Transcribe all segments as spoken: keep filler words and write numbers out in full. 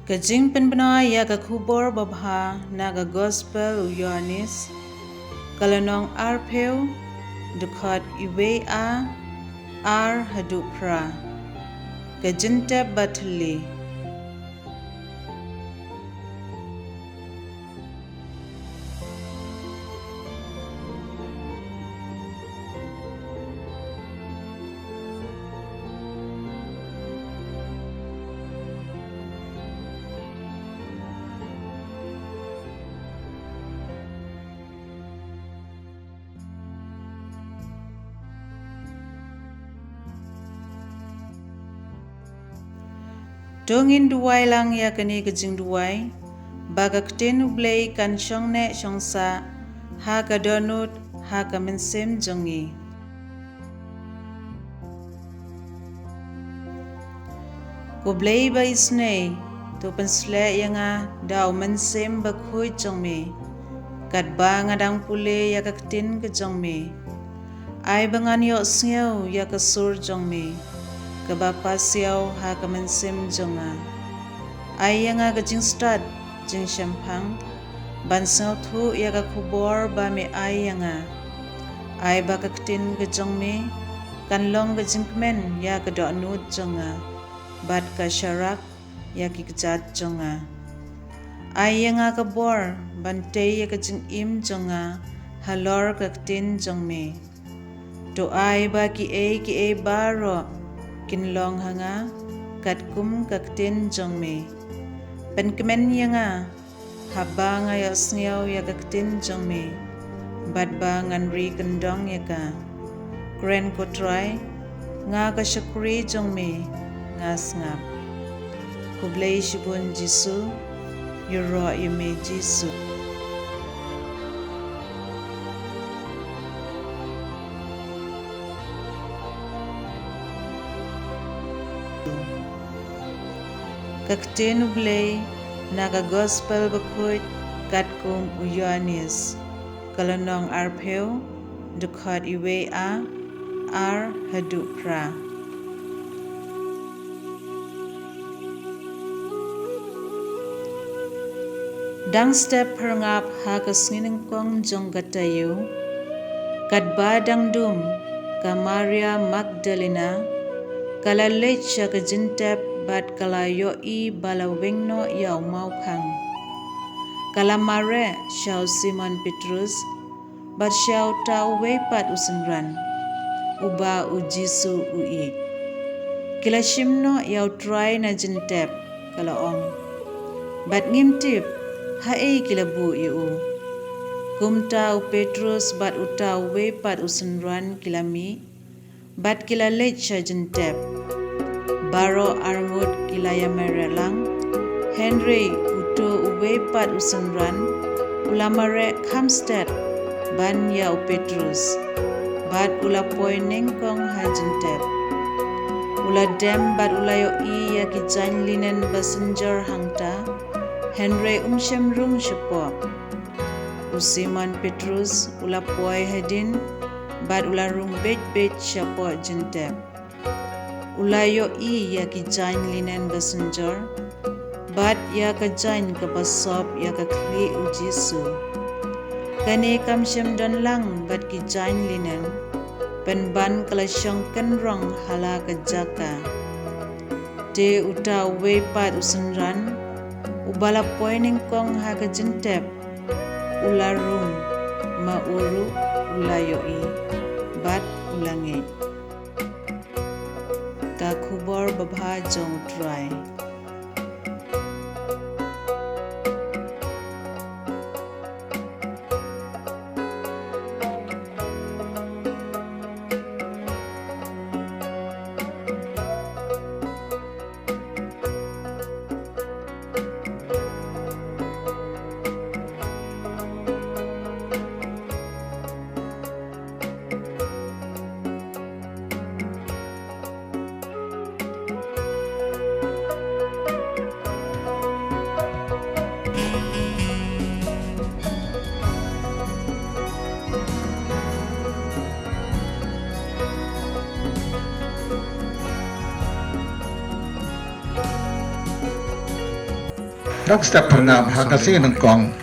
Ka jingpynbna ïa ka khubor babha na ka Gospel u Ïoannis, ka lynnong arphew, dkhot iwei A, ar haduh phra. Ka jingtep ba thylli. To ngin duwai lang ïa kane ka jingduwai, ba ka ktien U Blei kan shong neh shong sah ha ka dohnud, ha ka mynsiem jong ngi. Ko Blei ba isynei, to pynsleh ïa nga da u Mynsiem Bakhuid jong me, katba nga dang pule ïa ka ktien ka jong me. Ai ba ngan ïohsngew ïa ka sur jong me, kaba pasiaw ha ka mynsiem jong nga. Ai ïa nga ka jingstad jingshemphang, ban sngewthuh ïa ka khubor ba me ai ïa nga. Ai ba ka ktien ka jong me kan long ka jingkmen ïa ka dohnud jong nga, bad ka sharak ïa ki kjat jong nga. Ai ïa nga ka bor ban tei ïa ka jingim jong nga halor ka ktien jong me. To ai ba kiei kiei baroh kin long ha nga katkum ka ktien jong me. Pynkmen ïa nga haba nga ïohsngew ïa ka ktien jong me, bad ba ngan ri kyndong ïa ka. Kren ko Trai, nga ka shakri jong me, nga sngap. Khublei shibun Jisu, ïaroh ïa me Jisu. Ka ktien U Blei na ka Gospel Bakhuid katkum u Ïoannis, ka lynnong arphew, dkhot iwei A, ar haduh phra. Dang step pyrngap ha ka sngi nyngkong jong ka taïew, katba dang dum, ka Maria Magdalena ka la leit sha ka jingtep bad ka la ïohi ba la weng noh ïa u mawkhang. Ka la mareh sha u Simon Petrus bad sha uta uwei pat u synran, uba u Jisu u ïeit. Ki la shim noh ïa u Trai na jingtep, ka la ong. Bad ngim tip haei ki la buh ïa u. Kumta u Petrus bad uta uwei pat u synran ki la mih, bad ki la leit sha jingtep. Baroh arngut ki la ïamareh lang, hynrei uto uwei pat u synran u la mareh kham stet ban ïa u Petrus, bad u la poi nyngkong ha jingtep. U la dem bad u la ïohi ïa ki jaiñ linen ba synjor hangta, hynrei um shym rung shapoh. U Simon Petrus u la poi hadien, bad u la rung beit beit shapoh jingtep. U la ïohi ïa ki jaiñ linen ba synjor, bad ïa ka jaiñ kaba sop ïa ka khlieh u Jisu. Kane kam shym don lang bad ki jaiñ linen, pynban ka la shong kynrong ha la ka jaka. Te uta uwei pat u synran, uba la poi nyngkong ha ka jingtep, u la rung, ma u ruh u la ïohi, bad u la ngeit. Ka khubor babha jong u Trai. Dang step phyrngap ha ka sngi nyngkong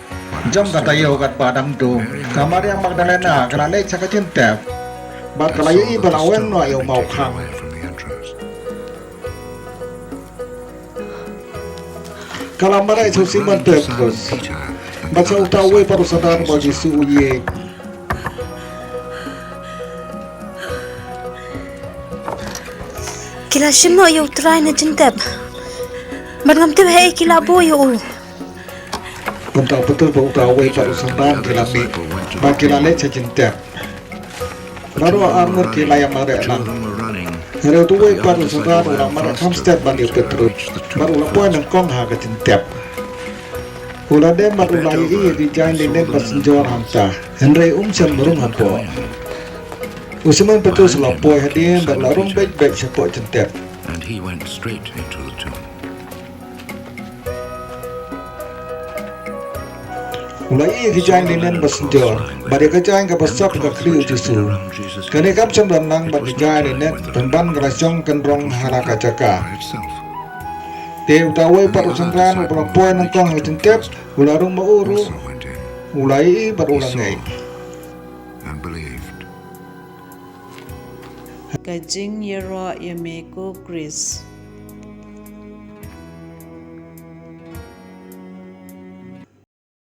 jong ka taïew katba dang dum, ka Maria Magdalena ka la leit sha ka jingtep bad ka la ïohi ba la wan noh ïa u mawkhang. Ka la mareh sha u Simon Petrus bad sha uta uwei pat u synran uba u Jisu u ïeit. Ki la shim noh ïa u Trai na jingtep bad ngam tip haei ki la buh ïa u. Kumta u Petrus bad uta uwei pat u synran ki la mih bad ki la leit sha jingtep. Baroh ar ngut ki la ïa mareh lang. Hynrei uta uwei pat u synran u la mareh kham step ban ïa u Petrus bad u la poi nyngkong ha ka jingtep. U la dem bad u la ïohi ïa ki jaiñ linen ba synjor hangta, hynrei um shym rung hapoh. U Simon Petrus u la poi hadien bad u la rung beit beit shapoh jingtep. And he went straight into the tomb. U la ïohi ïa ki jaiñ linen ba synjor bad ïa ka jaiñ kaba sop ha ka khlieh u Jisu. Kane kam shym don lang bad ki jaiñ linen pynban ka la shong kynrong ha la ka jaka. Te uta uwei pat u synran uba la poi nyngkong ha ka jingtep u la rung ma u ruh, u la ïohi bad u la ngeit. And believed. Ka jingïaroh ïa me ko Khrist.